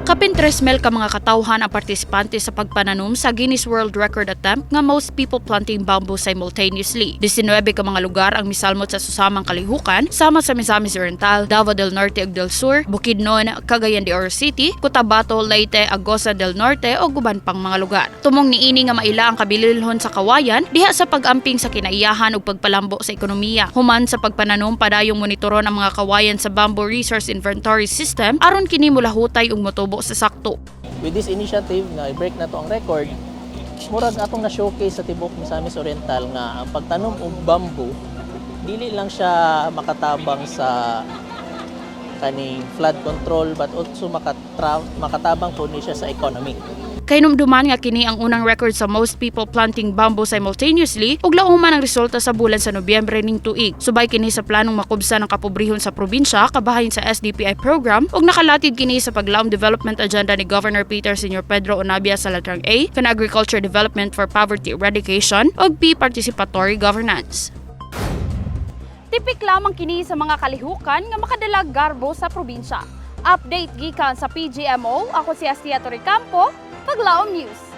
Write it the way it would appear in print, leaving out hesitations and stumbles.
Kapin 3,000 ka mga katawhan ang partisipante sa pagpananom sa Guinness World Record attempt nga most people planting bamboo simultaneously. 19 ka mga lugar ang misalmot sa susamang kalihukan sama sa Misamis Oriental, Davao del Norte ug del Sur, Bukidnon, Cagayan de Oro City, Cotabato, Leyte, Agosan del Norte ug uban pang mga lugar. Tumong niini nga maila ang kabililhon sa kawayan diha sa pag-amping sa kinaiyahan ug pagpalambo sa ekonomiya. Human sa pagpananom, padayong monitoron ang mga kawayan sa Bamboo Resource Inventory System aron kini mulahutay ug motubo sa sakto. With this initiative nga i-break nato ang record, murag atong na-showcase sa tibok Misamis Oriental nga ang pagtanom og bamboo, dili lang siya makatabang sa kaning flood control but also makatabang po ni siya sa economy. Kahinumduman nga kini ang unang record sa most people planting bamboo simultaneously ug lauman ang resulta sa bulan sa Nobyembre ning tuig. Subay kini sa planong makubsa ng kapobrehon sa probinsya kabahin sa SDPI program ug nakalatid kini sa paglaom development agenda ni Governor Peter Sr. Pedro Onabia sa letrang A kan Agriculture Development for Poverty Eradication ug P, Participatory Governance. Tipik lamang kini sa mga kalihukan nga makadala garbo sa probinsya. Update gikan sa PGMO, ako si Astia Torrecampo, Paglaom News.